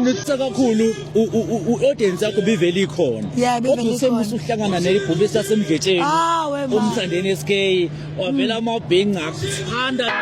Inotisa kakhulu u-audience yakho bivele ikhona. Yeah, bivele Kodwa ikhona. usuhlangana nelibhubesi lasemdletsheni. Ah, we ma. Umthandeni SK wavela amabhinca akuthanda.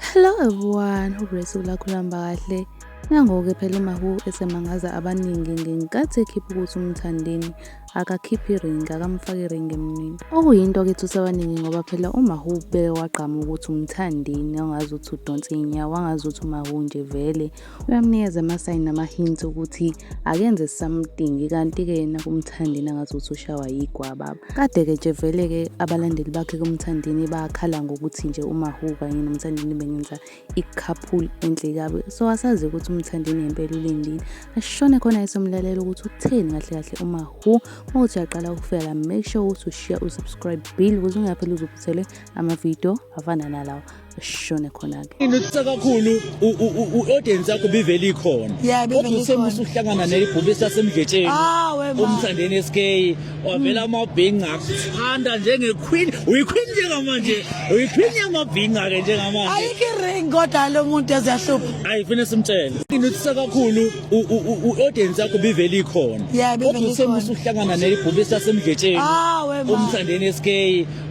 Hello everyone, hope lakho lihamba kahle. Nangoke phela uMahu esemangaza abaningi ngenkathi ekhipha ukuthi uMthandeni akakhiphi iringi, akamfaki iringi emnweni. Okuyinto-ke ethusa abaningi ngoba phela uMahu ubeke wagqama ukuthi uMthandeni angazi ukuthi udonsa iy'nyawo, angazi ukuthi uMahu nje vele uyamnikeza amasayini nama-hints ukuthi akenze something kanti-ke yena kuMthandeni angazi ukuthi ushawa yigwababa. Kade-ke nje vele-ke abalandeli bakhe kuMthandeni bakhala ngokuthi nje uMahu kanye noMthandeni bengenza i-couple enhle kabi. So asazi ukuthi uMthandeni ngempela ulindile. Asishone khona esomlalela ukuthi utheni kahle kahle uMahu. Uma uthi uyaqala ukufika la, make sure ukuthi ushiya usubscribe bill ukuze ungapheli uzuphuthelwe amavidiyo afana nalawa. Asishone khona-ke. Inotisa kakhulu u-audience yakho bivele ikhona. Yeah, bivele Kodwa ikhona. usuhlangana nelibhubesi lasemdletsheni. Ah, we ma. Umthandeni SK wavela amabhinca akuthanda njenge-queen. Uyi-queen njengamanje. Uyi-queen yamabhinca ke njengamanje. Ayikho iring kodwa lo muntu eziyahlupha. Ayi funa simtshele. Inotisa kakhulu u-audience yakho bivele ikhona. Yeah, bivele Kodwa ikhona. usuhlangana nelibhubesi lasemdletsheni. Ah, we ma. Umthandeni SK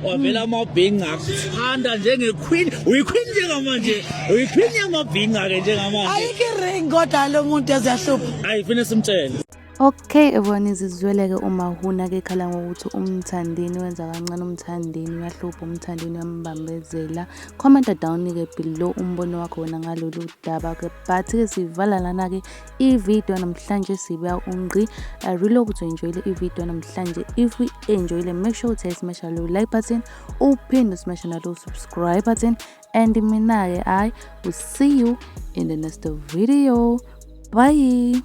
wavela amabhinca akuthanda njenge-queen. Uyi-queen njengamanje. Uyi-queen yamabhinca ke njengamanje. Ayikho iring kodwa lo muntu eziyahlupha. Ayi funa simtshele. Okay everyone, izizwele-ke uMahuna ke ekhala ngokuthi uMthandeni wenza kancane, uMthandeni uyahlupha, uMthandeni uyambambezela. Commenta down-ke below umbono wakho wena ngalolu daba-ke. But-ke sivala lana-ke i-video namhlanje, sibeka ungqi. I really hope ukuthi u-enjoyile i-video namhlanje. If you enjoyile, make sure ukuthi smash lo like button, uphinde smash nalo subscribe button, and mina-ke I will see you in the next video. Bye.